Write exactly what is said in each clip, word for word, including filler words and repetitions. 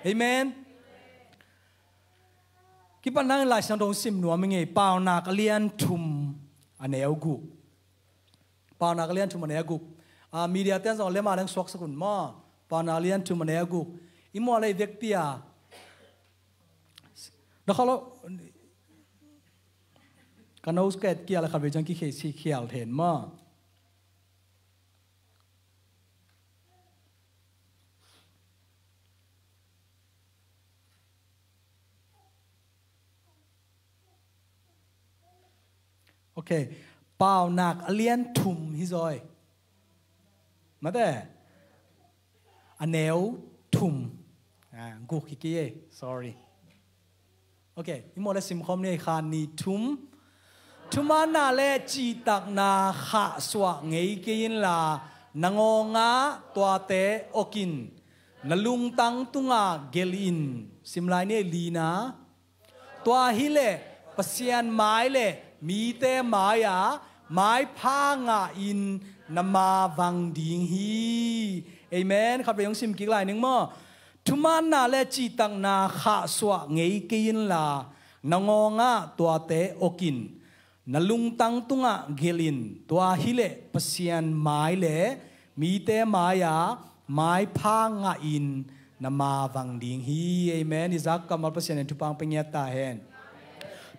Amen. Kipan nang Lai Siangtho sim nuam i ngei, Paunak a lian thum a neu guk. Paunak a lian thum a neu guk. A, media ten zong lema leng suaksak un maw. Paunak a lian thum a neu guk. I mual ei vekpi a. Na kha lo. Ka nose ka et kia la khat vei ciang kikhei si khial then maw. Ok. Paunak a lian thum hi zaw ei. Mate. A neu thum. A, guk hi kei ei. Sorry. Ok. I mual le simkhawm ni ei, kha, nih, thum. Thumaanna le cihtakna khahsuah ngei kei inla, na ngawngah tuate awk in. Na lungtang tungah gelh in. Sim lai ni ei, lina. Tua hileh Pasian mai le mite mai-ah maipha ngahin na mavang ding hi. Amen. Khat vei hong sim kik lai ning maw. Thumaanna le cihtakna khahsuah ngei kei inla, na ngawngah tuate awk in. Na lungtang tungah gelh in, tua hileh Pasian mai le mite mai-ah maipha ngahin na mavang ding hi. Amen. I zak kammal Pasian in thupha pia ngiat ta hen.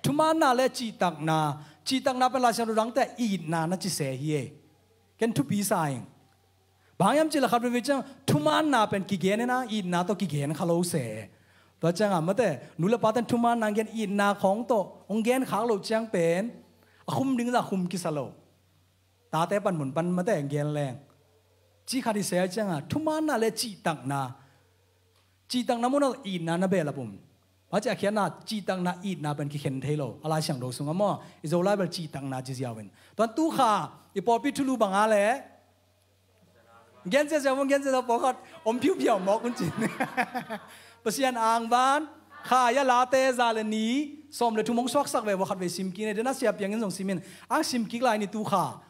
Thumaanna le cihtakna, cihtakna pen Lai Siangtho dangte itna na ci se hi ei. Ken thupi sa ing. Bang hiam cih leh khat veve ciang thumaanna pen kigen hi na, itna tawh kigen kha lo se. Tua ciangah mate, nu le paten thumaanna gen, itna khawng tawh hong gen khak loh ciang pen a khum ding zah khum kisa lo. Tate panmun pan mate gen leng. Ci khat i se a ciangah thumaanna le cihtakna. Cihtakna munah itna na behlap um. Bang ci a khiatna, cihtakna itna pen kikhen thei lo. A Lai Siangtho sungah maw, i Zolai bel cihtakna ci ziau in. Tuan tu kha i pawlpi thulu bangah le gen ziazia vong, gen ziazia pawlkhat om phiuphiau mawk un cin. Pasian angvan, kha ia Late za le ni sawm le thum hong suaksak ve, vua khat vei sim kik ni ei, dena sia piangin zong simin ang sim kik lai ni tu kha.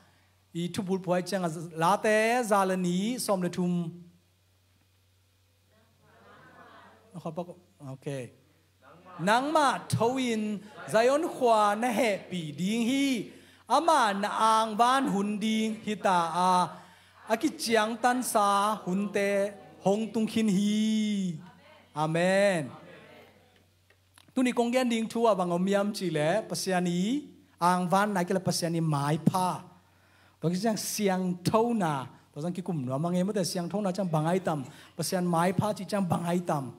I thubul phuai ciangah Late za le ni sawm le thum. Ok. Nangmah tho in Zion khua na hehpih ding hi. Amah na angvan hun ding hi ta a, a kiciangtansa hunte hong tung khin hi. Amen. Tuni kong gen ding thu ah bang om hiam cih leh Pasian i angvanna, ahih kei leh Pasian i maipha. Tua kiciang siangthona, tua zong kikum nuam a ngei mate, siangthona ciang bang ai tam, Pasian maipha cih ciang bang ai tam.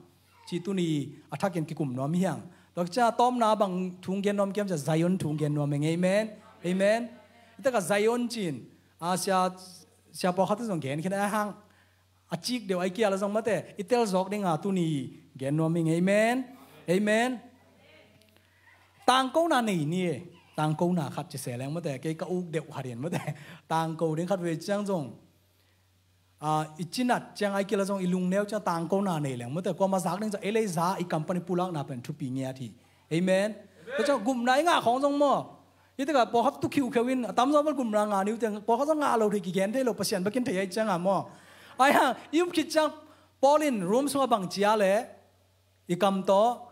Cih tuni a thakin kikum nuam hi hang. Tua kiciang a tawpna bang thu gen nuam hiam cih leh Zion thu gen nuam hi ing. Amen. Amen. Hi takah Zion cin, a, sia, sia pawlkhat zong gen khin a hang. A cik deuh ai kia la zong mate, i tel zawk dinga tuni gen nuam hi ing. Amen. Amen. Tangkona nei ni ei. Tangkona khat ci se leng mate, kei ka uk deuh khat in mate. Tangko ding khat vei ciang zong, a, i cinat ciang ai kia la zong i lungneu ciang tangkona nei leng mate, kuamah zak ding zong ei lei za i company pulakna pen thupi ngiat hi. Amen. Tua ciang gupna i ngah khawng zong maw, hi takah pawlkhat tu khiukheu in, a tamzaw bel gupna ngah ni uh teng, pawlkhat zong ngah lo thei, kigen thei lo, Pasian bek in thei ai ciangah maw. Ai hang i um khit ciang Paul in Rome sungah bang ci a leh, i kam tawh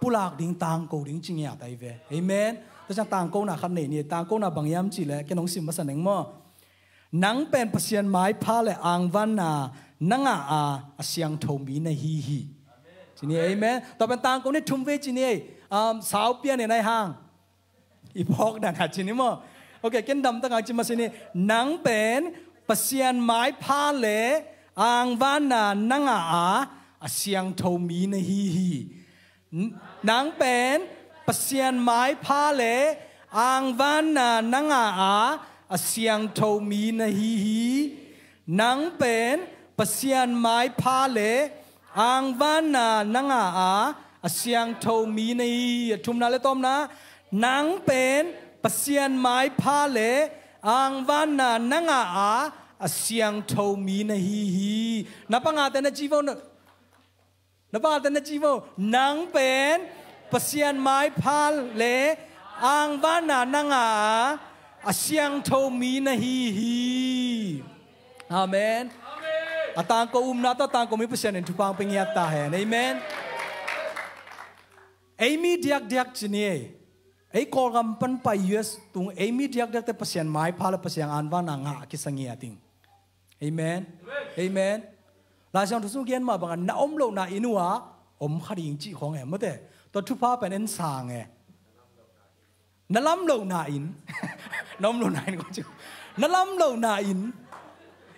pulak ding, tangko ding ci ngiat ai ve. Amen. Tua ciang tangkona khat nei ni ei. Tangkona bang hiam cih leh ken hong sim masa ning maw. Nang pen Pasian maipha le angvanna na ngah a, a siangtho mi na hi hi. Ci ni ei. Amen. Tua pen tangko ni thum vei ci ni ei. Um, saupian in ai hang. I phawk dan a ci ni maw. Ok, ken damtak a ci masa ni. Nang pen Pasian maipha le angvanna na ngah a, a siangtho mi na hi hi. N-, nang pen Pasian maipha le angvanna na ngah a, a siangtho mi na hi hi. Nang pen Pasian maipha le angvanna na ngah a, a siangtho mi na hi hi. A thumna le tawpna, nang pen Pasian maipha le angvanna na ngah a, a siangtho mi na hi hi. Na pangate na ci vo na. Na pangate na ci vo, nang pen Pasian maipha le angvanna na ngah a, a siangtho mi na hi hi. Amen. A tangko umna tawh tangko mi Pasian in thupha pia ngiat ta hen. Amen. Ei mi diakdiak ci ni ei. Ei Kawlgam pan pai U S tung ei mi diakdiakte Pasian maipha le Pasian angvanna ngah a kisa ngiat ding. Amen. Amen. Lai Siangtho sung gen mah bangin na om lohna inn uh ah om kha ding cih khawng e, mate. Tua thupha pen en sang e. Na lam lohna inn. Na om lohna inn kong ci. Na lam lohna inn.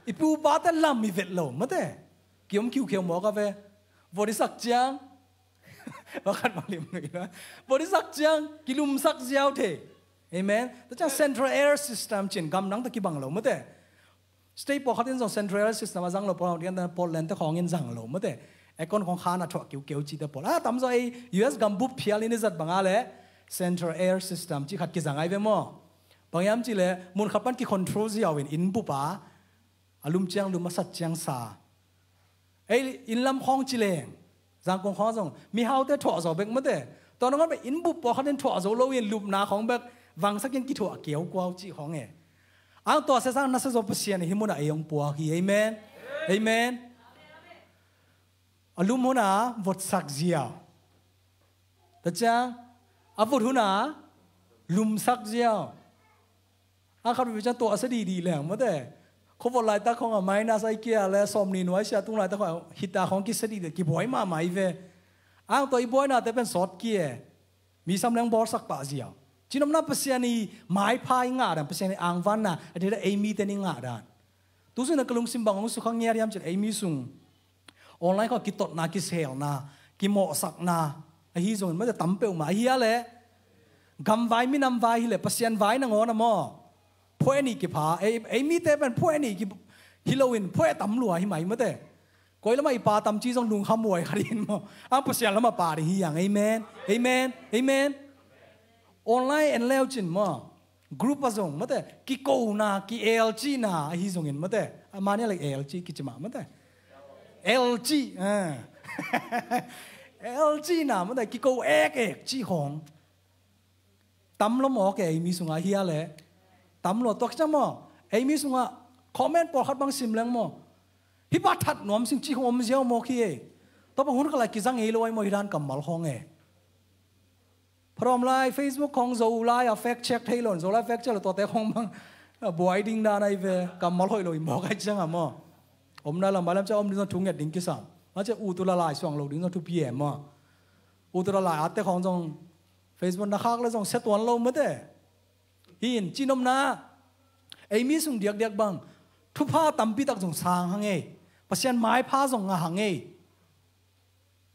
I pu i pate lam i vet lo, mate. Ki om kiukheu mawk a ve. Vot i sak ciang. Pakhat bang lim nui na. Vot i sak ciang kilumsak ziau thei. Amen. Tua ciang central air system cin gam nang tawh kibang lo, mate. State pawlkhat in zong central system a zang lo, pawlkhat in Portland te khawng in zang lo, mate. Aircon khawng khan a thuah kiukeu cihte pawl. A tamzaw ei U S gam bup phial in i zat banga le central air system cih khat kizang ai ve maw. Bang hiam cih le mun khat pan kicontrol ziau in inn bup a, a lum ciang lum, a sat ciang sa. Ei inn lam khawng ci leng Zangkong khawng zong mihaute thuah zo bek, mate. Tua nangawn bek inn bup pawlkhat in thuah zo lo in lupna khawng bek vangsak in kithuah kiaukuau cih khawng e. Ang tua sia sang nasia zo Pasian in hih munah ei hong puak hi. Amen. Amen. A lum hunah votsak ziau. Tua ciang a vot hunah lumsak ziau. A khat veve ciang tuahsia dihdih leng, mate. Khuavot laitak khawng a minus ai kia le sawmnih nua i sia tung laitak khawng hita khawng kisia dihdih, kibuai mahmah i ve. Ang tua i buainate pen sawt kia e. Mi sam leng bawlsak pah ziau. Cinopna Pasian i maipha i ngah dan, Pasian i angvanna a dida ei mite ni ngah dan. Tusun a ka lungsim bang hong sukha ngiat hiam cin ei mi sung online khawng kitotna, kiselna, kimawhsakna ahi zongin, mate, tam peuhmah ahi a le. Gamvai minamvai hi le Pasian vai nangawn a maw. Phuai nih kipha, ei, ei mite pen phuai nih ki, hi loin phuai tam lua hi mai, mate. Koi lamah i pa tam ci zong lungkham huai khat in maw. Ang Pasian lamah pa ding hi ang. Amen. Amen. Amen. Online en leu cin maw. Group a zong, mate, kikona, ki-el cihna ahi zongin, mate. A mania le el cih kici mah, mate. El cih, ah. El cihna, mate, kiko ek ek cih khawng. Tam lo maw ke ei mi sungah hi a le. Tam lo tuak ciang maw. Ei mi sungah comment pawlkhat bang sim leng maw. Hih pa that nuam sing cih khawng om ziau maw khi e. Tua pa hun khat lai kizang ei lo ai maw hi dan kammal khawng e. Pharom lai, Facebook khawng Zolai a fact check thei lo, Zolai fact check lo tuate khawng bang, a buai ding dan ai ve, kammal hoih lo i mawk ai ciang a maw. Omna lam, bailam ciang om ding zong thu nget ding kisam. Mah ciang ut uh la lai suang lo ding zong thupi e maw. Ut uh la lai atte khawng zong Facebook na khak le zong sia tuan lo, mate. Hi in cinopna, ei mi sung diakdiak bang thupha tampi tak zong sang hang e. Pasian maipha zong ngah hang e.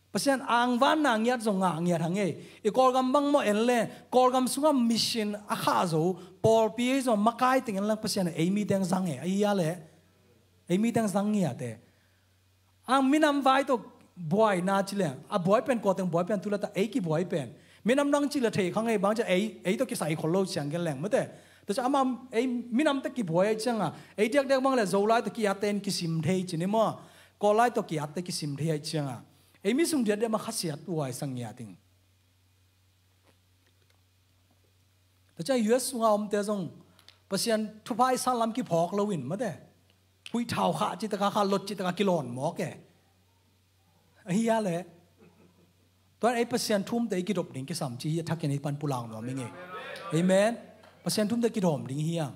Pasian angvanna ngiat zong ngah ngiat hang e. I Kawlgam bang maw en le, Kawlgam sungah mission a khah zo pawlpi ei zong makai teng en lang Pasian ei mi teng zang e. Ahi a le. Ei mi teng zang ngiat e. Ang minam vai tawh buaina ci leng a buai pen kua teng buai pen tu la ta ei kibuai pen. Minam nang ci la thei kha ngei bang ci ei, ei tawh kisai khol lo ciang gen leng, mate. Tua ci ama ei minam tawh kibuai ai cianga ei diakdiak bang le Zolai tawh ki-atte in kisim thei ci ni maw. Kawllai tawh ki-atte kisim thei ai cianga ei mi sung diakdiak ma khasiat uai sang ngia ting. Tua ciang U S sunga omte zong Pasian thupha i san lam kiphawk loin, mate. Huih thau khah cih taka khah lot cih taka kilawn mawk e. Ahi a le. Tuan ei Pasian thumte i kidop ding kisam ci hi a thakin ei pan pulang nuam ing e. Amen. Pasian thumte kidawm ding hi ang.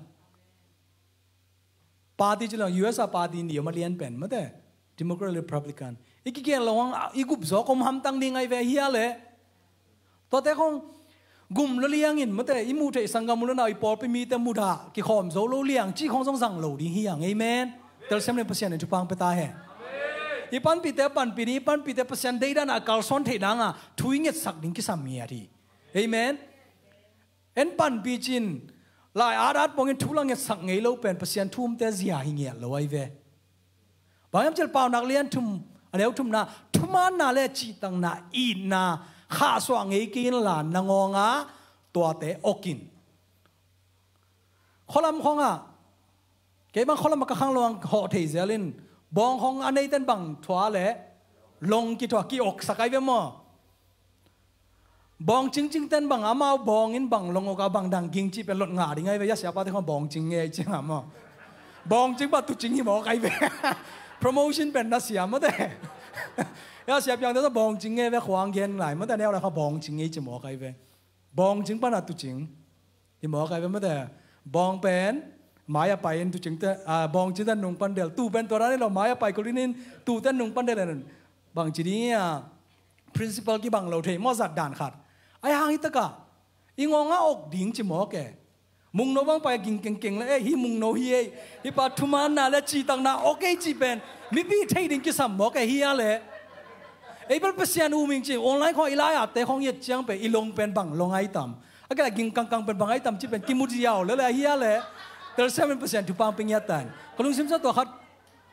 Party ci leng U S a party nih om a lian pen, mate. Democrat, Republican. I kigen lo ang i gup zawk om hamtang ding ai ve hi a le. Tuate khong gum lo liangin, mate, i muh theih sanggam uh lo nau i pawlpi mite mudah kikhawm zo lo liang cih khong zong zang lo ding hi ang. Amen. Telsiam le Pasian in thupha pia ta hen. I panpihte a panpih ding, i panpihte Pasian deih dana a kalsuan theih danga thu i ngetsak ding kisam ngiat hi. Amen. En panpih cin lai at at pongin thu la ngetsak ngei lo pen Pasian thumte zia hi ngiat lo ai ve. Bang hiam cil Paunak lian thum a neu thumna, thumaanna le cihtakna, itna khahsuah ngei kei inla nangawnga tuate okin. Khualam khongah kei bang khualam a ka khang lo ang hawh thei zelin bawng khong a neiten bang thua le long kithua ki-oksak ai ve maw? Bawng cingcing ten bang amau bawng in bang long oka bang dang ging cih pen lot ngah ding ai ve, ya siapate khong bawng cing ngei cianga maw? Bawng cing bang tu cing hi mawk ai ve. Promotion pen na siam mate. Ya siap yang te bawngcing ngei ve khuang gen lai mate neu lai kha bawngcing ngei ci mawk ai ve. Bawngcing pana tucing. Hi mawk ai ve mate. Bawng pen mai a pai in tucing te, ah, bawngcing te nung pan del. Tu pen tua dan hi lo mai a pai kulin in tu te nung pan del in. Bangci ding ia principal kibang lo thei maw zat dan khat. Ai hang hi taka. I ngawng a ok ding ci mawk e. Mungno bang pai ging kengkeng le, eh, hi mungno hi ei. Hi pa thumaanna le cihtakna ok ei cih pen mipi thei ding kisam mawk e hi a le. Ei bel Pasian um ing ci online khong i lai-atte khong i et ciang pen i long pen bang long ai tam. A kila ging kangkang pen bang ai tam ci pen kimu ziau le le hi a le. Telsiam in Pasian thupang ping i a tan. Ka lungsim sa tua khat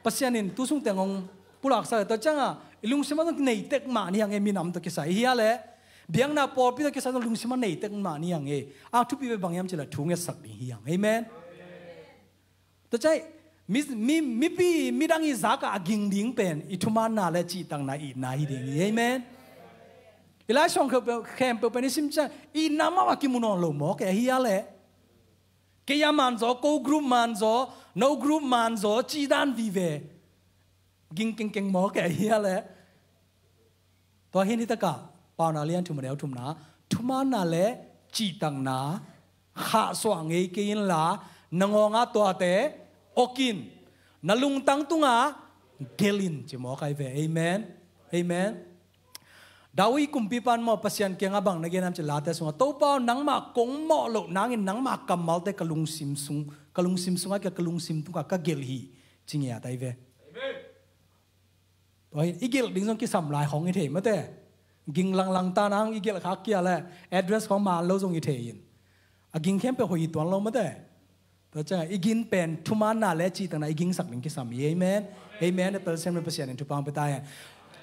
Pasian in tu sung teng hong pulaksak le tua cianga i lungsim a zong nei tek mah ni hang e minam tawh kisai hi a le. Biakna pawlpi tawh kisai zong lungsim a nei tek mah ni hang e. A thupi ve bang hiam ci le thu ngetsak ding hi hang. Amen. Tua ciai mi, mi, mipi midang i zak a ging ding pen i thumaanna le cihtakna itna hi ding hi. Amen. I Lai Siangtho khempeuh pen i sim ciang itna mah a kimu nawn lo mawk e hi a le. Kei a manzaw, ko group manzaw, no group manzaw, cih dan vive. Ging kengkeng mawk e hi a le. Tua hin hi taka, Paunak lian thum a neu thumna, thumaanna le cihtakna, khahsuah ngei kei inla, na ngawng a tuate, ok in, na lungtang tunga, gelh in, ci mawk ai ve. Amen. Amen. David kumpipan maw Pasian kiangah bang na gen hiam cih leh Late sungah Topa aw nangmah kong mawh loh nangin nangmah kammalte ka lungsim sung, ka lungsim sungah ka lungsim tungah ka gelh hi ci ngiat ai ve. Tua hi i gelh ding zong kisam lai khong i thei mate. Ging langlang ta nang i gelh khak kia le address khong man lo zong i thei in. A ging khempeuh hoih hi tuan lo mate. Tua ciang i gin pen thumaanna le cihtakna i gingsak ding kisam hi. Amen. Amen. Telsiam le Pasian in thupha hong pia ta hen.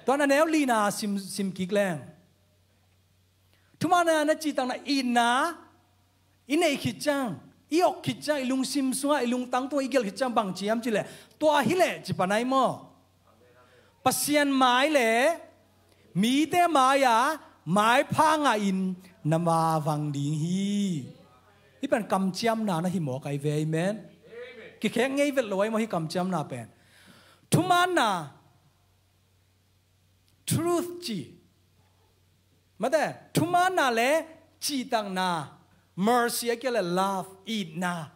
Tua na neu lina sim, sim kik leng. Thumaanna le cihtakna itna i neih khit ciang i awk khit ciang i lungsim sungah i lungtang tungah i gelh khit ciang bang ci hiam cih leh tua hi leh ci pan ai maw. Pasian mai le mite mai-ah maipha ngahin na ma vang ding hi. Hih pen kamciamna na hi mawk ai ve. Amen. Kikhek ngei vet lo ai maw hih kamciamna pen. Thumaanna, truth ci. Mate, thumaanna le cihtakna, mercy a kia le love, itna.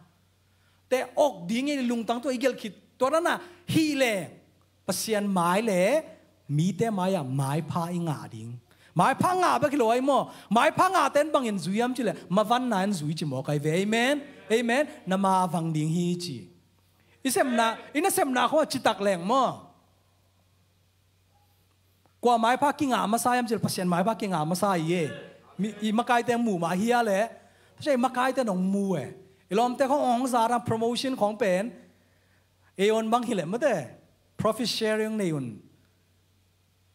Te awk dingin i lungtang tungah i gelh khit tua dana hih leh Pasian mai le mite mai-ah maipha i ngah ding. Maipha ngah bek hi lo ai maw. Maipha ngahte in bangin zui hiam cih leh mavanna in zui ci mawk ai ve. Amen. Amen. Na ma vang ding hi ci. I sepna, i nasepna khawng a citak leng maw. Kua maipha kingah masa hiam cih leh Pasian maipha kingah masa hi e. Mi, i makaite mu mah hi a leh. Tua ciang i makaite nong mu e. I lawmte khawng hong zat a promotion khawng pen. Ei on bang hi leh mate. Profit sharing nei un.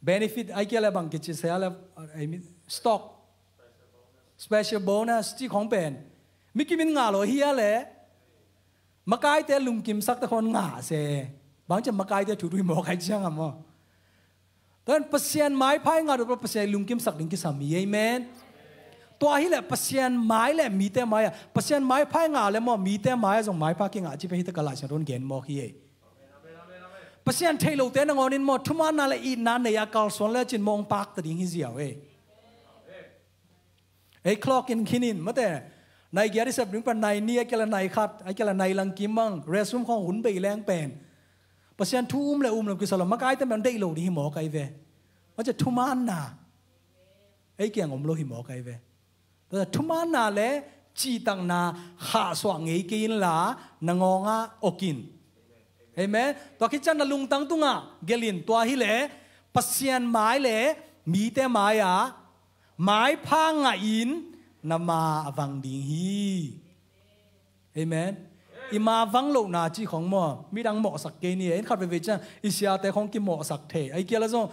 Benefit ai kia leh bang kici sia leh, I mean, stock. Special bonus ci khawng pen. Mi kimin ngah lo hi a leh. Makaite lungkimsak te khawng ngah se. Bang ciang makaite thu tui mawk ai ciang a maw. Tuan Pasian maipha i ngah dot Pasian i lungkimsak ding kisam hi. Amen. Tua hi leh Pasian mai le mite mai-ah. Pasian maipha i ngah leh maw mite mai-ah zong maipha kingah ci pen hi taka Lai Siangtho in gen mawk hi e. Pasian theih lote nangawnin maw thumaanna le itna nei a kalsuan lecin maw hong pakta ding hi ziau e. Ei clock in khinin mate. Nai giat i sep ding pan nai nih a kia le nai khat a kia le nai lang kim bang resum khawng hun bei leng pen. Pasian thu um le um lo kisa lo makaite men deih lo ding hi mawk ai ve. Mate thumaanna. Ei kiang om lo hi mawk ai ve. Tua thumaanna le cihtakna khahsuah ngei kei inla na ngawngah awk in. Amen. Tua khit ciang na lungtang tungah gelh in tua hi leh Pasian mai le mite mai-ah maipha ngahin na ma a vang ding hi. Amen. I ma vang lohna cih khawng maw midang mawhsak kei ni e. En khat veivei ciang i siate khawng kimawhsak thei ai kia leh zong.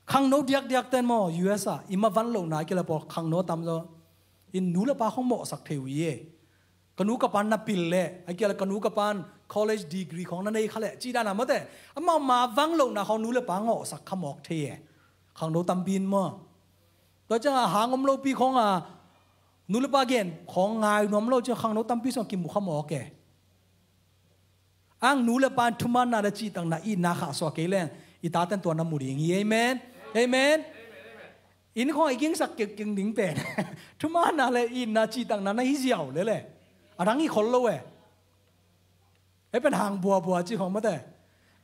Khangno diakdiak ten maw U S ah i ma van lohna ai kia leh pawl khangno tam zaw. In nu le pa khawng mawhsak thei uh hi e. Ka nu ka pan na pil leh ai kia leh ka nu ka pan college degree khawng na nei kha leh cih dana mate. Amau ma vang lohna khawng nu le pa ngawhsak kha mawk thei e. Khangno tampi in maw. Tua ciang a hang om lopi khawng a nu le pa gen khawng ngai nuam lo ciang khangno tampi sung kimu kha mawk e. Ang nu le pa in thumaanna le cihtakna, itna khahsuah kei leng i taten tua na mu ding hi. Amen. Amen. Inn khawng i gingsak kik ding pen thumaanna le itna cihtakna na hi ziau lel e. A dang hi khol lo e. Ei pen hang buabua cih khawng mate.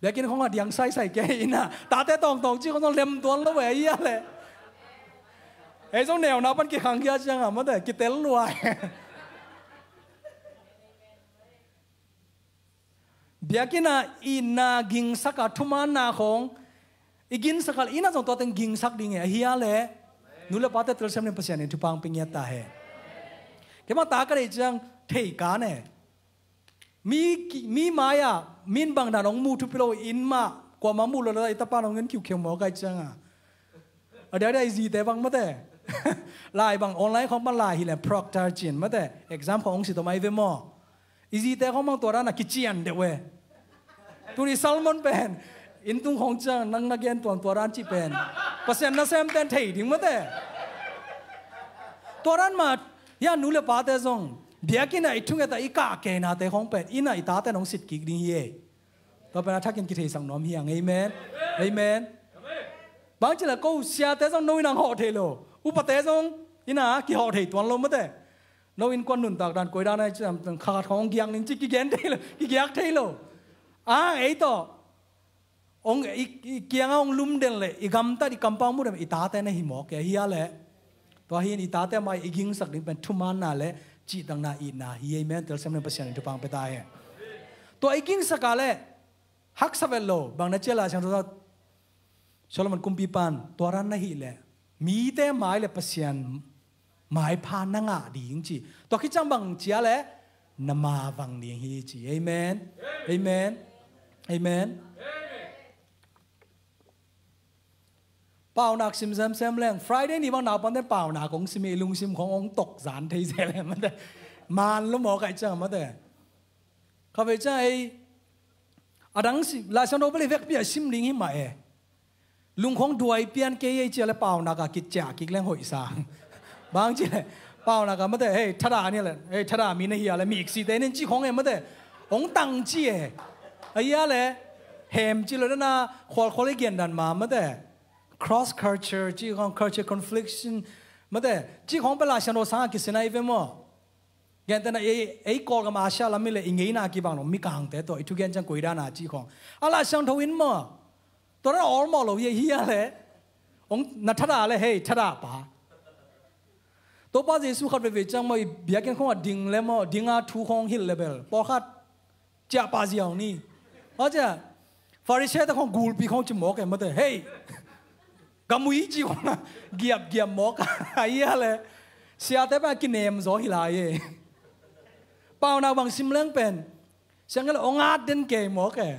Biakinn khawng a diang saisai kei inn ah, tate tawngtawng cih khawng zong lem tuan lo e, hi a le. Ei zong neuna pan kikhang khia ciang a mate, kitel lua e. Biakinn ah itna gingsak a, thumaanna khawng i gingsak a, inn ah zong tua teng gingsak ding e, hi a le. Nu le pate telsiam ning, Pasian in thupha hong pia ngiat ta hen. Keimah ta ka deih ciang thei kan e. Mi, mi mai-ah mi in bangdan hong mu thupi lo, inn mah kuamah mu lo le, i tapa in hong en khiukheu mawk ahih ciang a, a diakdiak i zite bang mate. Lai bang online khawng pan lai hi leh proctor ci-in mate, exam khawng hong si tawm ahi ve maw. I zite khawng bang tua dan a kician deuh e. Tuni sermon pen inn tung khawng ciang nang na gen tuan tua dan cih pen Pasian nasemte in thei ding mate. Tua dan mah hi a, nu le pate zong biakinn ah i thunget a i kah keinate khawng pen inn ah i taten hong sit kik ding hi e. Tua pen a thakin kitheisak nuam hi hang. Amen. Amen. Bang ci leh ko siate zong no inn ah hong hawh thei lo, upate zong inn ah kihawh thei tuan lo mate. No innkuan nuntak dan koi dan ahi ciang, khat khawng hong giak ning ci kigen thei lo, kigiak thei lo. A, ei tawh hong, i, i kiangah hong lumden leh i gamtat, i kampau muh den i tate na hi mawk e, hi a le. Tua hi in i tate mai i gingsak ding pen thumaanna le cihtakna, itna hi. Amen. Telsiam ning, Pasian in thupha hong pia ta hen. Tua i gingsak a le haksa vet lo, bang na ci a, Lai Siangtho Solomon kumpipa in tua dan na hih leh mite mai le Pasian maipha na ngah ding ci. Tua khit ciang bang ci a le na mavang ding hi ci. Amen. Amen. Amen. Paunak sim semsem leng, Friday ni bang naupaten paunak hong sim hi, i lungsim khawng hong tok zan thei zel e mate. Man lo mawk ahih ciang mate. Kha vei ciang ei a dang sim, Lai Siangtho bel i vekpi a sim ding hi mah e. Lung khawng duai pian kei ei ci a le paunak a kiciah kik leng hoih sang. Bang ci leh paunak a mate, hei, thada ni le, hei, thada mi na hi a le, mi iksite nin ci khawng e mate. Hong tang ci e. A hi a le hem ci lo dana khualkhual i gen dan ma mate. Cross culture ci khawng, culture confliction mate. Ci khawng pen Lai Siangtho sang a kisin ahi ve maw. Gentehna ei, ei Kawlgam Asia lam i le i ngeina kibang lo, Mikangte tawh i thugen ciang koi dan a ci khawng. A Lai Siangtho in maw, tua dan awlmawh lo hi, hi a le. Hong na thada le, hei, thada pa. Topa Jesu khat veivei ciang maw, i biakinn khawng a ding le maw, ding a thu khawng hilh le bel pawlkhat ciahpah ziau ni. Aw cia, Pharisee te khawng gulpi khawng ci mawk e mate, hei, gamui ci khawng a giapgiap mawk a, hi a le. Siate pen a kinem zaw hi lai e. Paunak bang sim leng pen siang le hong at den kei mawk e.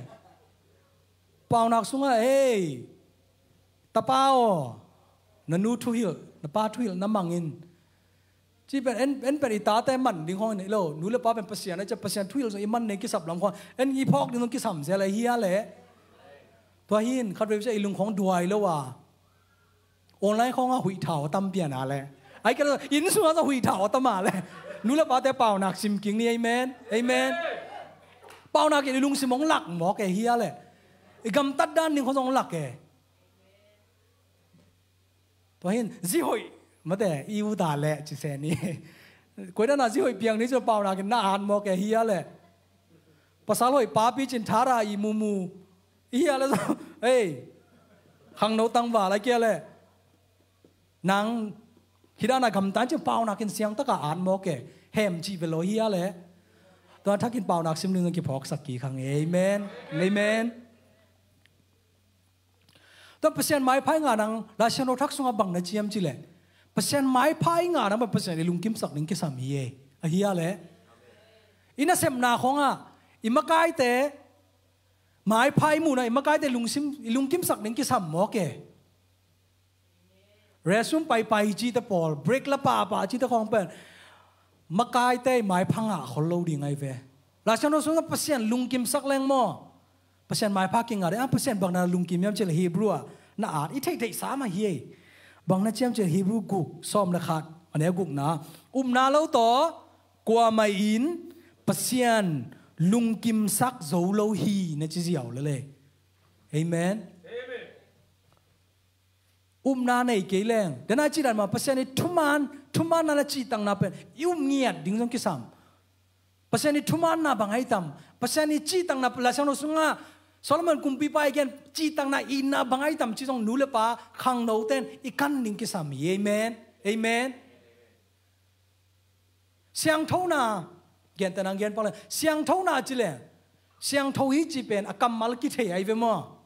Paunak sungah, hei, tapa aw, na nu thuhilh, na pa thuhilh na mang in. Ci pen en, en pen i tate man ding khawng hi lo, nu le pa pen Pasian a, ci a Pasian thuhilh zong i man ning kisap lam khawng, en i phawk ding zong kisam zel a, hi a le. Tua hi in khat vei cia i lung khawng duai lo a, online khawng a huih thau a tam pian a le. Ai ka inn sungah zong huih thau a tam a le. Nu le pate paunak sim kik ni, amen. Amen. Paunak in i lungsim hong lak mawk e, hi a le. I gamtat dan ding khawng zong hong lak e. Tua hi in zi hoih mate i ut a le ci se ni. Koi dan a zi hoih piang ni ci a paunak in na at mawk e, hi a le. Pasal hoih papi ci in thada i mumu, hi a le zong, ei, khangno tangval a kia le. Nang hi dan a gamtat ci a paunak in siang tak a at mawk e. Hem cih ve lo, hi a le. Tua thakin paunak sim ding zong kiphawksak kik hang e. Amen. Amen. Tua Pasian maipha i ngah nang, Lai Siangtho Thak sungah bang na ci hiam cih leh, Pasian maipha i ngah nang bang Pasian i lungkimsak ding kisam hi e. A hi a le. I nasepna khawngah i makaite maipha i muhna, i makaite lungsim, i lungkimsak ding kisam mawk e. Restroom paipai cihte pawl, break la pahpah cihte khawng pen makaite i maipha ngah khol lo ding ahi ve. Lai Siangtho sungah Pasian lungkimsak leng maw, Pasian maipha kingah ding. A, Pasian bang na lungkim hiam cih leh Hebrew ah na at, i theihtheihsa mah hi e. Bang na ci hiam cih leh Hebrew guk sawm le khat, a neu gukna, upna lo tawh kuamah in Pasian lungkimsak zo lo hi na ci ziau lele. Amen. Upna nei kei leng, dena ci dan mah Pasian i thuman, thumanna le cihtakna pen i um ngiat ding zong kisam. Pasian i thumanna bang ai tam? Pasian i cihtakna, Lai Siangtho sungah Solomon kumpipa i gen cihtakna, itna bang ai tam ci zong nu le pa khangnote in i kan ding kisam hi. Amen. Amen. Siangthona, gentehna gen pak le, siangthona ci le, siangtho hi ci pen a kammal kithei ai ve maw?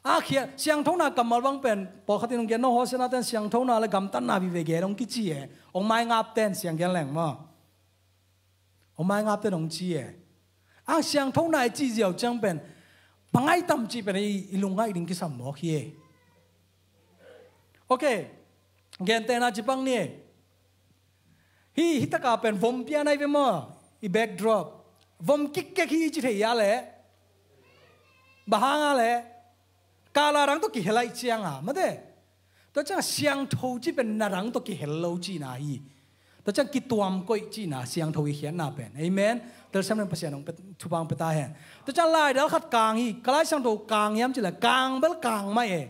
A khia, siangthona kammal bang pen pawlkhat in hong gen, no hawsiatna ten siangthona le gamtatna vive gen hong kici e. Hong maingap ten siang gen leng maw? Hong maingap ten hong ci e. A siangthona i ci ziau ciang pen bang ai tam ci pen i, i lungngaih ding kisam mawk hi e. Ok. Gentehna ci pak ni. Hih, hih taka pen vom pian ai ve maw? I backdrop. Vom kikkek hi ci thei a le. Bang hang a le. Kala dang tawh kihel ai ciang a, mate. Tua ciang siangtho ci pen na dang tawh kihel lo cihna hi. Tua ciang kituam koih cihna siangtho i khiatna pen. Amen. Telsiam pen Pasian hong pia, thupha hong pia ta hen. Tua ciang laidal khat kang hi, ka Lai Siangtho kang hiam ci le, kang bel kang mah e.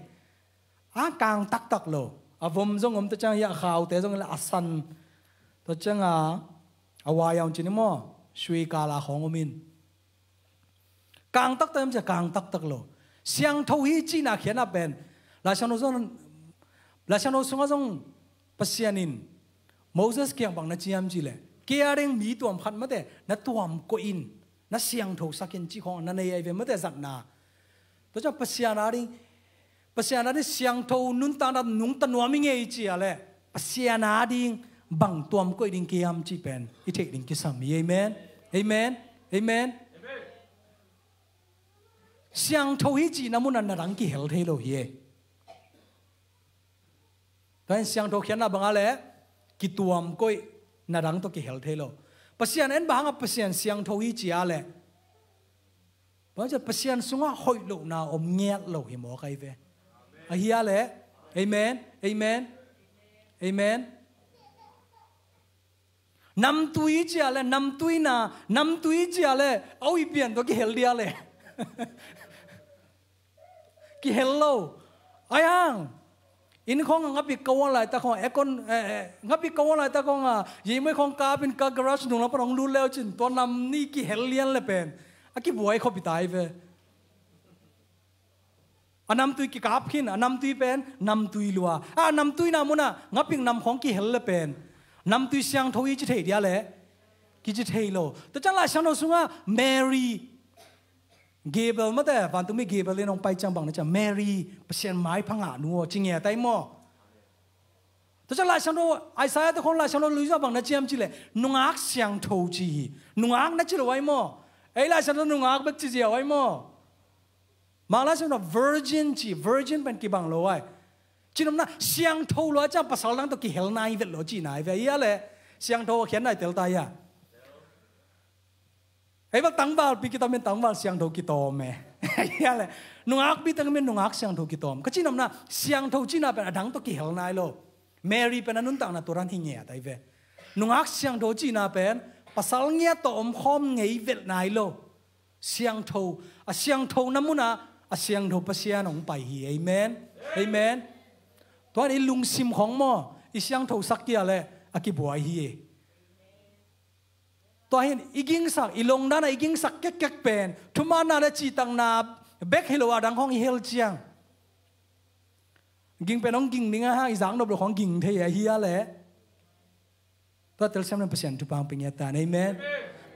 A kang taktak lo. A vom zong om, tua ciang hi a khaute zong hi la a san. Tua ciang a, a wai a hong ci ni maw? Sui kala khawng om in. Kang taktak hiam ci a, kang taktak lo. Siangtho hi cihna khiatna pen. Lai Siangtho zong, Lai Siangtho sungah zong Pasian in Moses kiang bang na ci hiam ci le, kei a ding mi tuam khat mate, na tuam koih in, na siangtho sak in ci khawng na nei ai ve mate zatna. Tua ciang Pasian a ding, Pasian a ding siangtho nuntakna nungta nuam i ngei ci a le, Pasian a ding bang tuam koih ding kiam ci pen i theih ding kisam hi. Amen. Amen. Amen. Siangtho hi cihna mun a na dang kihel thei lo hi e. Tua in siangtho khiatna bang a le, kituam koih, na dang tawh kihel thei lo. Pasian en bang hang a Pasian siangtho hi ci a le, bang ci a Pasian sungah hoih lohna om ngiat lo hi mawk ai ve. Ahi a le. Amen. Amen. Amen. Namtui ci a le, namtuina, namtui ci a le, a ui pian tawh kihel dia le. Kihel lo. Ai hang. Inn khawng a ngapik ka uan laitak khawng, aircon, eh, eh, ngapik ka uan laitak khawng a, yeimoi khawng kapin ka garage nung lam pan hong lut leu cin, tua nam nih kihel lian le pen. A kibuai khop i tai ve. A namtui kikap khin, a namtui pen, namtui lua. A namtuina mun a, ngapik nam khawng kihel le pen. Namtui siangtho i ci thei dia le. Kici thei lo. Tua ciang Lai Siangtho sungah Mary. Gabriel mate, vantungmi Gabriel in hong pai ciang bang na ciang, Mary, Pasian maipha ngah nu aw, ci ngiat ai maw? Tua ciang Lai Siangtho, Isaiah te khawng Lai Siangtho lui zah bang na ciam ci le, nungak siangtho ci hi. Nungak na ci lo ai maw? Ei Lai Siangtho nungak bek ci ziau ai maw? Mang Lai Siangtho virgin ci, virgin pen kibang lo ai. Cinopna, siangtho lo ai ciang pasal dang tawh kihel nai vet lo ci nai ve. Ia le, siangtho khian nai tel ta ia. Ei bel tangvalpi kitam in tangval siangtho kitawm e. Ia le, nungakpi tang in nungak siangtho kitawm. Ka cinopna, siangtho cina pen a dang tawh kihel nai lo. Mary pen a nuntakna tua dan hi ngiat ai ve. Nungak siangtho cina pen, pasal ngiat tawh om khawm ngei vet nai lo. Siangtho, a siangtho na mun a, a siangtho Pasian hong pai hi. Amen. Amen. Tua in i lungsim khawng maw, i siangtho sak kia le, a kibuai hi. Tua hin i gingsak, i longdan a i gingsak kekkek pen, thumanna le cihtakna bek hi lo a dang khawng i hel ciang. Ging pen hong ging ding a hang i zak nop lo khawng ging thei a hi a le. Tua telsiam nan Pasian thupha hong pia ngiat ta in. Amen.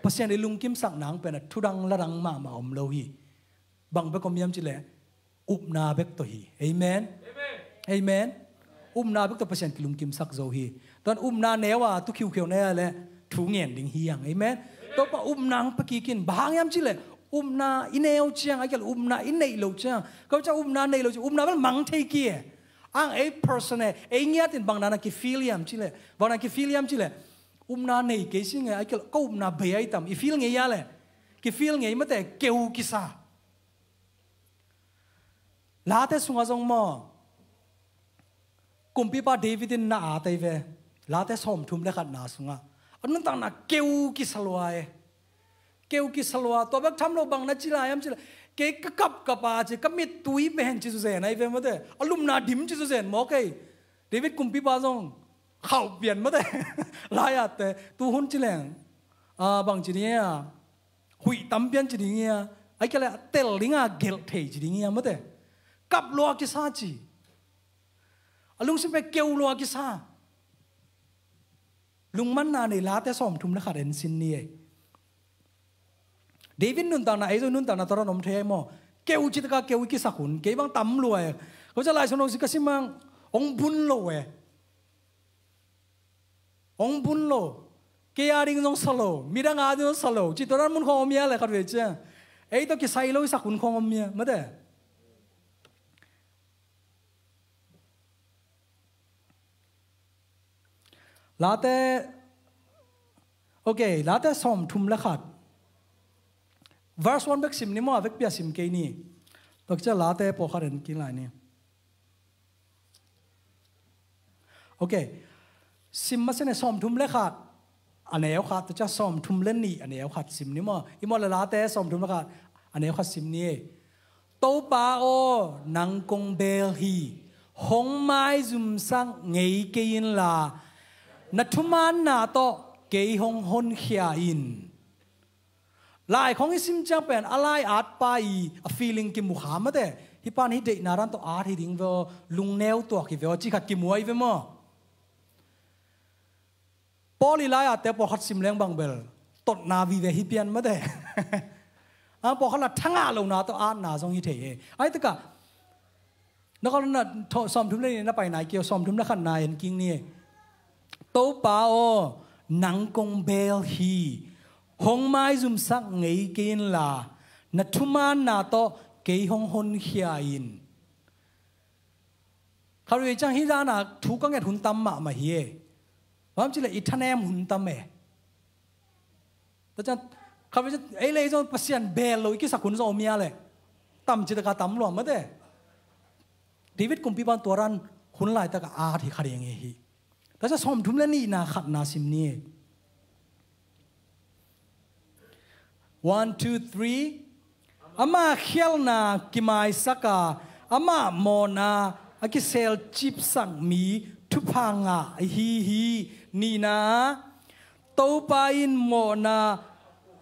Pasian i lungkimsak nang pen a thudang ladang mahmah om lo hi. Bang bek om hiam ci le, upna bek tawh hi. Amen. Amen. Upna bek tawh Pasian kilungkimsak zo hi. Tuan upna neu a tu khiukheu na hia le thu ngen ding hi hang. Amen. Topa upna hong pia kik in, bang hang hiam ci le, upna i neu ciang, a kial upna i neih lo ciang. Kau ca upna neih lo ciang, upna bel mang thei ki e. Ang ei person e, ei ngiat in bang dan a kifeel hiam ci le, bang dan a kifeel hiam ci le, upna nei kei si ngei, a kial ka upna bei ai tam, i feel ngei a le, kifeel ngei mate, keu kisa. Late sungah zong maw, kumpipa David in na a tei ve. Late sawmthum le khatna sungah a nuntakna keu kisa lua e. Keu kisa lua, tua bek tham lo, bang na ci lai hiam ci leh, kei ka kapkap a ci, ka mittui pen ci zuzen ahi ve mate. A lumna dim ci zuzen maw kei. David kumpipa zong khauh pian mate. Lai-atte, tu hun ci leng, a, bang ci ding hia, huih tam pian ci ding hia, ahih kei leh a tel ding a gelh thei ci ding hia mate. Kap lua kisa ci. A lungsim pen keu lua kisa. Lungmanna nei Late sawmthum le khat en sin ni ei. David nuntakna, ei zong nuntakna tawh ran om thei ei maw. Keu citak a keu i kisak hun, kei bang tam lua ei. Ko ca Lai Siangtho sim ka sim hang, hong bun lo ei. Hong bun lo. Kei a ding zong sa lo, midang a ding zong sa lo. Ci tawh ran mun khawng om hia le khat vei ciang. Ei tawh kisai lo i sak hun khawng om hia, mate. Late, ok, Late sawmthum le khat. Verse one bek sim ni maw, a vekpi a sim kei ni. Tua ciang Late pawlkhat en kik lai ni. Ok. Sim masa ni, sawmthum le khat. A neu khat, tua ciang sawmthum le nih, a neu khat sim ni maw. I maw le Late sawmthum le khat, a neu khat sim ni. Topa aw, nang kong bel hi, hong maizumsak ngei kei inla, na thumaanna tawh kei hong honkhia in. Lai khawng i sim ciang pen a lai at pa i a feeling kimu kha mate. Hih pan hih deihna dan tawh at hi ding ve aw, lungneu tuak hi ve aw, cih khat kimu ahi ve maw. Paul i lai-atte pawlkhat sim leng bang bel totna vive hi pian mate. A pawlkhat la thangah lona tawh atna zong hi thei e. Ahi takah na kawlna sawmthum le nih na pai nai kei aw, sawmthum le khatna en kik ni. Topa aw, nang kong bel hi, hong maizumsak ngei kei inla, na thumaanna tawh kei hong honkhia in. Khat vei ciang hih dana thu ka nget hun tam mahmah hi e. Bang ci leh i thanem hun tam e. Tua ciang khat vei ciang ei le ei zong Pasian bel lo i kisak hun zong om hia le. Tam citak a tam lua mate. David kumpipa in tua ran hun laitak a at hi kha ding hi. Tua ciang sawmthum le nihna khatna sim ni. One, two, three. Ama khialhna kimaisak a, ama mawhna a kiselcipsak mi thupha ngah ahi hi. Nihna, Topa in mawhna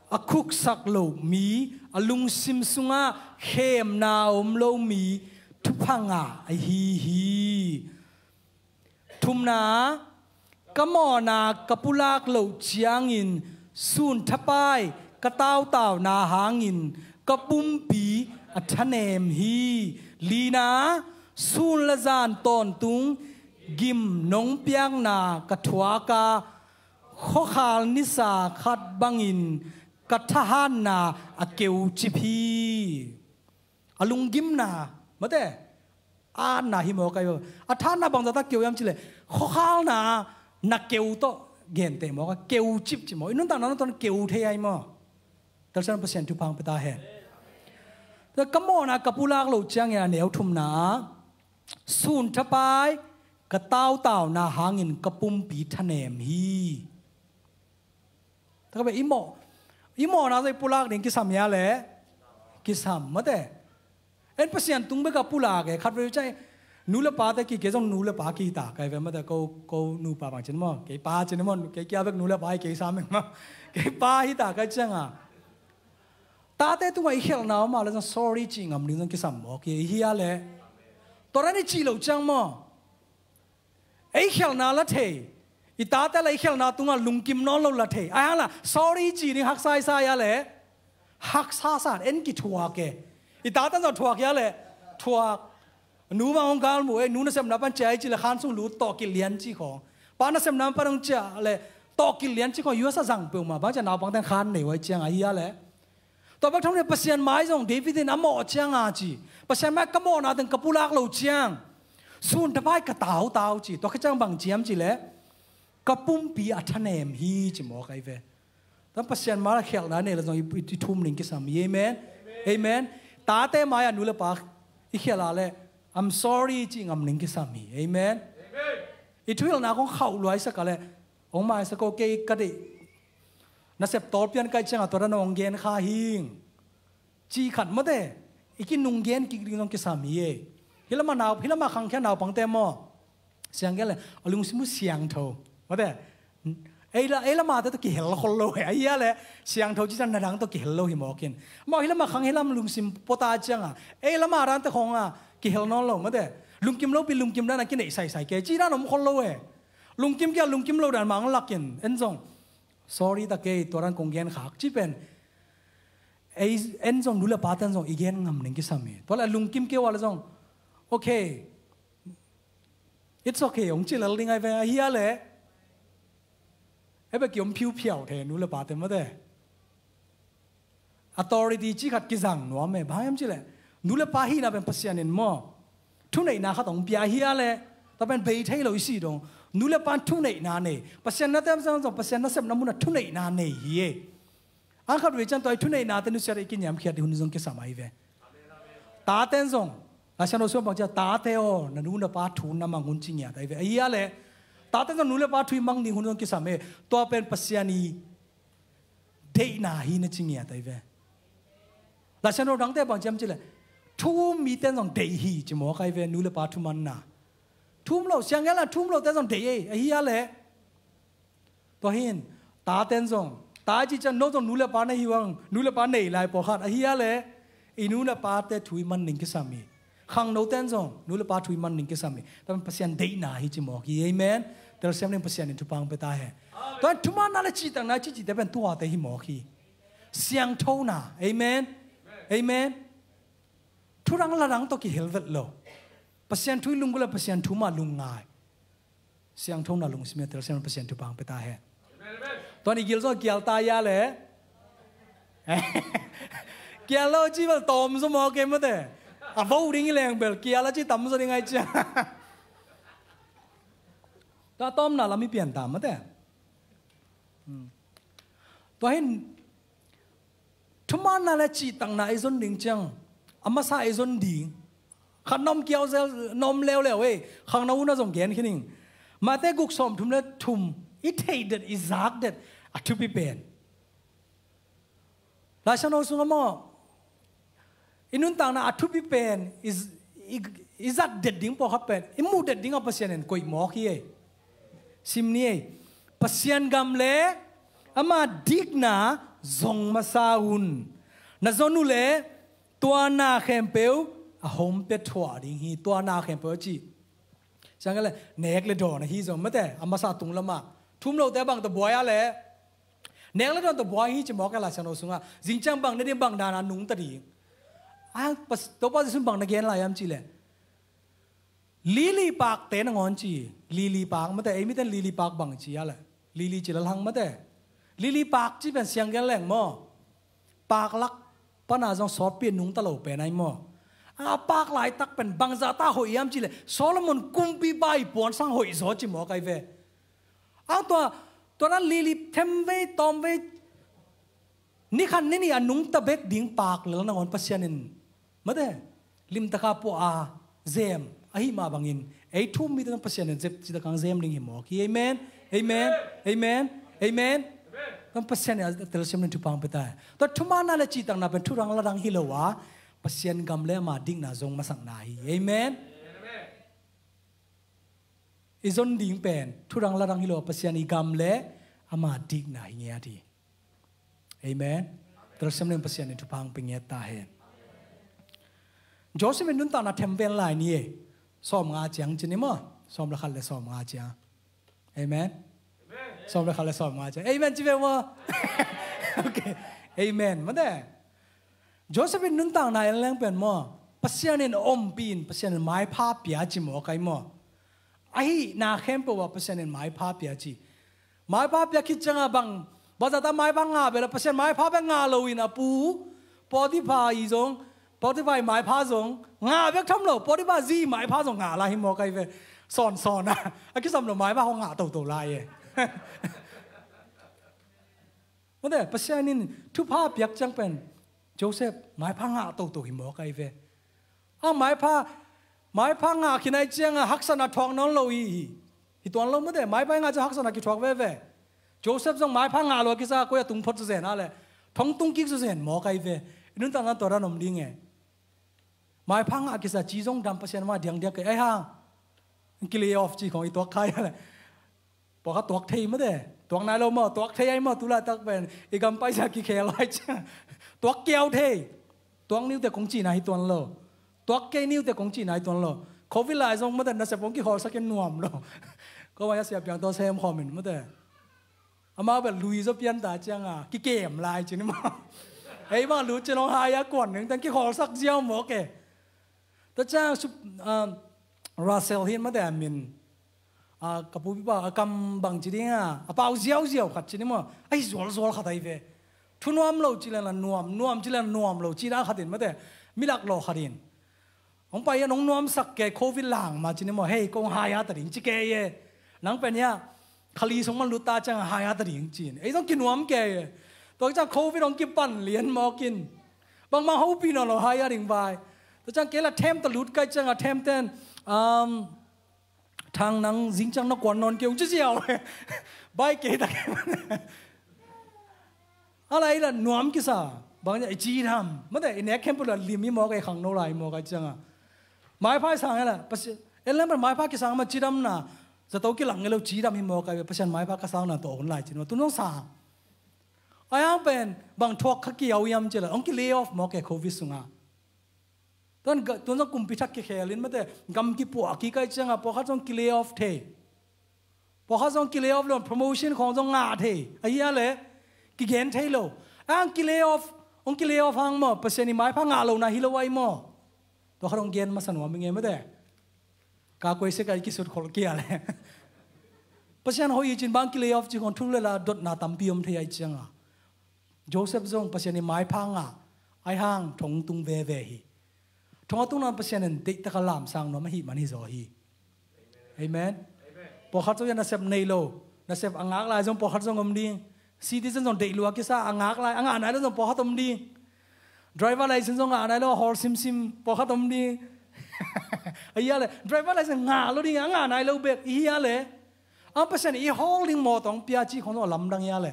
a khuksak lo mi, a lungsim sungah khemna om lo mi thupha ngah ahi hi. Thumna, ka mawhna ka pulak loh ciangin sun thapai ka tautauna hangin ka pumpi a thanem hi. Lina, sun le zan tawntung gim nong piakna ka thuak a, khuakhal nisa khat bangin ka thahatna a keucip hi. A lunggimna, mate, a atna hi mawk a hi. A thahatna bangzah tak keu hiam ci leh, khuakhalna na keu tawh gente mawk a, keucip ci maw. I nuntakna nuntakna keu thei a hi maw. Telsiam Pasian thupha hong pia ta hen. Ka mawhna ka pulak loh ciangin a neu thumna, sun thapai ka tautauna hangin ka pumpi thanem hi. Taka be i mawh, i mawhna zong i pulak ding kisam hia le? Kisam mate. En Pasian tung bek a pulak e, khat vei ciang nu le pate ki, kei zong nu le pa ki hi ta kai ve mate, ko, ko nupa bang cin maw, kei pa cin maw, kei kia bek nu le pa hi kei sam eng maw, kei pa hi ta kai cianga. Tate tungah i khialhna om a le zong sorry cih ngam ding zong kisam mawk hi, i hia le? Tua dan i cih loh ciang maw, ei khialhna la thei. I tate la i khialhna tungah lungkim nawn lo la thei. Ai hang la sorry ci ding haksa i sa hia le? Haksa sa, en kithuak e. I tate zong thuak hia le? Thuak. Nu bang hong galmu e, nu nasepna pan cia i ci le khan sung lut tawh kilh lian ci khawng. Pa nasepna pan hong cia le tawh kilh lian ci khawng, U S a zang peuhmah bang cia naupangten khan nei uh ai ciang a hia le? Tua bek tham le Pasian mai zong David in a mawh cianga ci. Pasian mai ka mawhna teng ka pulak loh ciang sun thapai ka tautau ci. Tua khit ciang bang ci hiam ci leh, ka pumpi a thanem hi ci mawk a hi ve. Tua Pasian mai a khialhna nei le zong i, i, i thum ding kisam hi. Amen. Amen. Tate mai-ah nu le pa i khialh a leh I'm sorry ci ngam ding kisam hi. Amen. I thuhilhna kong khauh luaisak a leh hong maisak ko, kei ka deih Nasep tawlpi an kaih ciangah tua dan hong gen kha hing. Cih khat mate, i kinung gen kik ding zong kisam hi e. Hih lamah nau, hih lamah khangkhia naupangte maw? Siang gen le, a lungsim uh siangtho. Mate, ei la, ei lamah te tawh kihel khol lo e. Ahi a le, siangtho cih ciang na dang tawh kihel lo hi mawk in. Maw hih lamah khang hih lam lungsim pota ciangah, ei lamah dan te khawngah kihel nawn lo mate. Lungkim lopi lungkim dan a kineih saisai kei. Cih dan om khol lo e. Lungkim kia lungkim lo dan mah ang lakin. En zong. Sorry ta kei, tua dan kong gen khak. Cih pen. Ei, en zong nu le pa ten zong i gen ngam ning kisam hi. Tua le lungkim kei ua le zong. Okay. It's okay, ong ci lel ding ai ve, ahi a le. E be ki om phiu phiau the, nu le pa te mate. Authority ci khat kizang nuam e, bang em ci le. Nu le pa hina pen Pasian in maw. Thuneihna khat ong pia ahi a le. Tua pen bei thei lo i si dong. Nu le pa thuneihna nei. Pasian na tem zong zong, Pasian na sepna muna thuneihna nei hi e. Ang khat vei ciang tua i thuneihna te nusiat i kiniamkhiat i hun zong kisam ai ve. Taten zong. Laisiangtho sung bang cia tate aw, na nu na pa thu na mang hun ci ngiat ai ve. Ahi a le. Taten zong nu le pa thu i mang ding hun zong kisam e. Tua pen Pasian i deihna hi na ci ngiat ai ve. Laisiangtho dangte bang ciam ci le. Thu um mi ten zong deih hi ci mawk ai ve, nu le pa thu manna. Thu um lo, siang gen la thu um lo ten zong deih e. Ahi a le. Tua hin, taten zong, ta i ci ciang no zong nu le pa na hi uang, nu le pa nei lai pawlkhat, ahi a le, i nu le pa te thu i man ning kisam hi. Khangno ten zong, nu le pa thu i man ning kisam hi. Tua pen Pasian deihna hi ci mawk hi, amen. Telsiam ning Pasian in thupha ang pe ta hen. Tua hin thumanna le cihtakna, cihcihte pen tuate hi mawk hi. Siangthona, amen. Amen. Thudang ladang tawh kihel vet lo. Pasian thu i lunggulh le Pasian thu mah lungngai. Siangthona lungsim i telsiam Pasian thupha ang pe ta hen. Tua ni gil zong kial ta ia le. Kial lo ci bel tawm zaw maw ke mate. A vo ding i leng bel kial a ci tam zaw ding ai cia. Tua tawmna lam i pian ta mate. Hmm. Tua hin thumanna le cihtakna i zon ding ciang, a masa i zon ding. Khat na om kiau zel, na om leuleu ei, khangno uh na zong gen khin ing. Mate guk sawm thum le thum, i theih det, i zak det, a thupi pen. Laisiangtho sungah maw, i nuntakna a thupi pen, i, i, i zat det ding pawlkhat pen, i muh det ding a Pasian in koih mawk hi ei. Sim ni ei. Pasian gam le ama dikna zong masa un. Na zon uh le tua na khempeuh a hong pia thuah ding hi. Tua na khempeuh a ci. Siang le nek le dawn ahi zong mate a masa tung lamah. Thum lote bang ta buai a le. Nek le dawn ta buai hi ci mawk a Laisiangtho sungah. Zing ciang bang na ding bang dan a nungta ding. A, Topa Jesuh bang na gen lai am ci le. Lili pakte nangawn ci. Lili pak mate, ei miten lili pak bang ci a le. Lili ci lalhang mate. Lili pak ci pen siang gen leng maw. Pak lak pana zong sawtpi nungta lo pen ai maw. A pak laitak pen bangzah ta hoih iam ci le. Solomon kumpipa i puansang hoih zaw ci mawk ai ve. Ang tua, tua na lili them vei, tawm vei. Ni khan ni ni a nungta bek ding pak lel nangawn Pasian in. Mate, limtaka pua a zem. Ahi mah bangin. Ei thu um mite zong Pasian in zep citak ang zem ding hi mawk hi. Amen. Amen. Amen. Amen. Zong Pasian in a telsiam ding thupha ang pe ta. Tua thumanna le cihtakna pen thudang ladang hi lo a. Pasian gam le ama dikna zong masakna hi. Amen. I zon ding pen, thudang ladang hi lo, Pasian i gam le ama dikna hi ngiat hi. Amen. Telsiam ning Pasian in thupha ang pe ngiat ta hen. Joseph in nuntakna them ven lai ni e. Sawm nga ciang ci ni maw. Sawm le khat le sawm nga ciang. Amen. Sawm le khat le sawm nga ciang. Amen ci ve maw. Okay. Amen. Mate. Joseph in nuntakna en leng pen maw, Pasian in ompih in, Pasian in maipha pia ci maw kai maw. Ahi na khempeuh ah Pasian in maipha pia ci. Maipha pia khit ciangah bang, bang zata maipha ngah bel a Pasian maipha bek ngah loin a pu, Potiphar i zong, Potiphar i maipha zong, ngah bek tham lo, Potiphar zi maipha zong ngah la hi maw kai ve. Sawn sawn a, a kisam lo maipha hong ngah toto lai e. Mate, Pasian in thupha piak ciang pen Joseph maipha ngah toto hi mawk ai ve. A maipha, maipha ngah khin ai ciangah haksatna thuak nawn lo hi, hi, hi tuan lo mate, maipha ngah ciang haksatna kithuak veve. Joseph zong maipha ngah lo a kisa, koi a tung phot zawzen a le, thong tung kik zawzen mawk ai ve. I nuntakna tua dan om ding e. Maipha ngah a kisa, ci zong dam, Pasian mah diangdiak kei ai hang. Ki lay off ci khong i tuak khai a le. Pawlkhat tuak thei mate. Tuak nai lo maw, tuak thei ai maw, tu laitak pen i gam paisa kikhel ai cia. Tuak kiau thei. Tuak niute kong cihna hi tuan lo. Tuak kei niute kong cihna hi tuan lo. Covid lai zong mate, nasep kong kikholsak in nuam lo. Ko maya sia piang tawh sem khawm in mate. Amau bel lui zaw pian ta cianga kikem lai ci ni maw. Ei bang lut ci nong hai a kuan ning tang kikholsak ziau mawk e. Tua ciang sup, um, Russell hi in mate a min. A, ka pupi pa a kam bang ci ding a, a pau ziauziau khat ci ni maw. Ai zualzual khat ai ve. Thu nuam lo ci lena nuam, nuam ci lena nuam lo ci na khat in mate. Milak lo khat in. Hong pai a nong nuamsak kei, Covid lang ma ci ni maw. Hei, kong hai a ta ding ci kei e. Nang pen ia, khali song man lut ta ciang hai a ta ding ci in. Ei zong kinuam kei e. Tua ciang Covid hong kipan lian mawk in. Bangmah hopih nawn lo hai a ding vai. Tua ciang kei la them ta lut kai ciang a them ten, um, Thang, nang zing ciang na kuan nawn kei ung ci ziau. Bai kei ta kei. A la ei la nuam kisa. Bang i ci dam mate, i nek khempeuh la lim hi mawk, ei khangno lai hi mawk ai cianga. Maipha i sang ei la Pasian, en lem pan maipha kisang ma ci dam na. Zato kilang ngei lo, ci dam hi mawk ai, Pasian maipha ka sang na tawh hun lai ci ni maw, tu nong sang. Ai hang pen bang thuak kha kiau hiam ci la hong ki lay off mawk e Covid sunga. Tuan ga-, tuan zong kumpi thak kikhel in mate, gam kipuah kik ai cianga pawlkhat zong ki lay off thei. Pawlkhat zong ki lay off lo, promotion khawng zong ngah thei. Ahi a le, kigen thei lo. Ang ki lay off, hong ki lay off hang maw, Pasian i maipha ngah lo na hi lo ai maw. Tua khat hong gen masa nuam i nge mate. Ka kuai se ka i kisut khol kia le. Pasian hoih i cin bang ki lay off ci khawng thu le la dotna tampi om thei ai cianga. Joseph zong Pasian i maipha ngah ai hang thong tung veve hi. Thong a tung nan Pasian in deihtaka lamsang nuam ahi man hi zaw hi. Amen. Pawlkhat zong ia nasep nei lo, nasep a ngak lai zong pawlkhat zong om ding. Citizen zong deih lua kisa, a ngak lai, a ngah nai lo zong pawlkhat om ding. Driver license zong ngah nai lo, a hawl simsim pawlkhat om ding. Ahi a le, driver license ngah lo ding, a ngah nai lo bek, i hi a le. Ang Pasian i hawl ding mawtaw hong pia ci khawng zong a lamdang hi a le.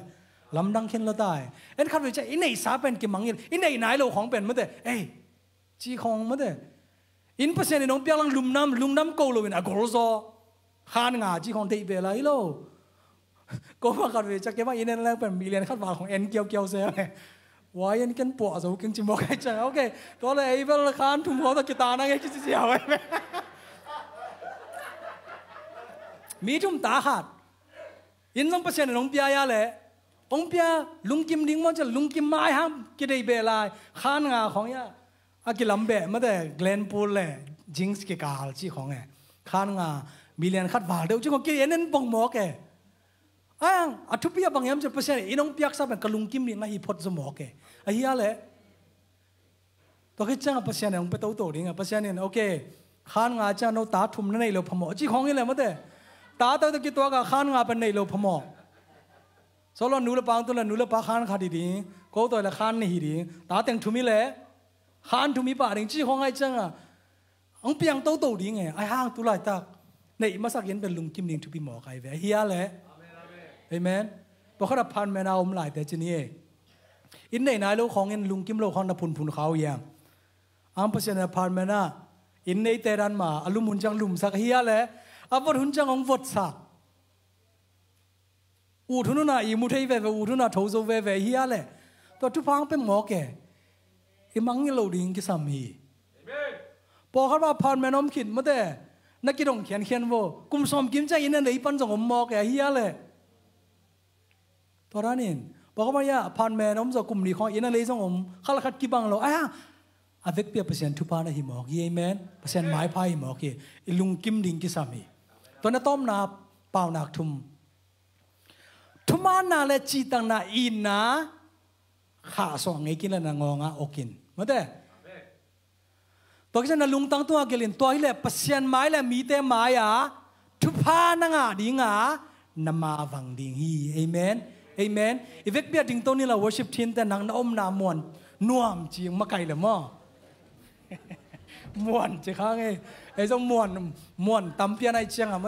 Lamdang khin lo ta e. En khat vei cia i neihsa pen kimangil, i neih nai lo khawng pen mate. Ei, ci khawng mate. In Pasian in hong piak lang lungdam, lungdam ko lo in a gol zaw. Khan nga ci khawng deih beh lai lo. Ko ma khat vei cia kei ma in en lang pen million khat val khawng en kiaukiau se le. Wai en ken puah zo king ci mawk ai ciang. Ok. Tua le ei bel khan thum khawng tawh kita nang e kici ziau e. Mi thum ta khat. In zong Pasian in hong pia ia le. Hong pia lungkim ding maw cia lungkim mai hang kideih beh lai. Khan nga khawng ia. A kilam beh mate Glenpool le Jinx kikal ci khawng e. Khan nga million khat val deuh ci khawng ki en en bong mawk e. Ang, a thupi a bang hiam cia Pasian in hong piaksa pen ka lungkim ding na hi phot zaw mawk e. Ahi a le. Tua khit cianga Pasian in hong pia toto ding a, Pasian in, ok, khan nga ciang no ta thum na neih lo phamawh ci khawng hi le mate. Ta tawh kituak a khan nga pen neih lo phamawh. Solo nu le pa ang tu le nu le pa khan khat hi ding, ko toi le khan nih hi ding, ta teng thum hi le khan thum hi pah ding ci khawng ai cianga. Ang piang toto ding e, ai hang tu laitak neih masak in pen lungkim ding thupi mawk ai ve. Ahi a le. Amen. Pawlkhat apartment a om laite ci ni e. In neih nai lo khawng in lungkim lo khawng na phunphun khau ia. Ang Pasian in apartment a in neite dan ma a lum hun ciang lumsak ahi a le. A vot hun ciang hong votsak. Ut hun huna i mu thei veve, ut huna tho zo veve hi a le. Tua thupha hong pia mawk e. I mangngilh lo ding kisam hi. Pawlkhat bang apartment om khit mate. Na kidong khiankhian vo. Kum sawm kim ciang inn a lei pan zong om mawk e hi a le. Tua danin pawlkhat bang ia apartment om zaw kum nih khawng inn a lei zong om. Khat le khat kibang lo. Aia, a vekpi a Pasian thupha na hi mawk hi. Amen. Pasian maipha hi mawk hi. I lungkim ding kisam hi. Tua na tawpna paunak thum. Thumaanna le cihtakna itna khahsuah ngei kei le na ngawngah okin. Mate. Tua kisam na lungtang tungah gelin tua hileh Pasian mai le mite mai-ah thupha na ngah dinga na mavang ding hi. Amen. Amen. I vekpi a dingto ni la worship team te nang na omna muan nuam ci makai le maw? Muan ci khang ei. Ei zong muan, muan tampian ai cianga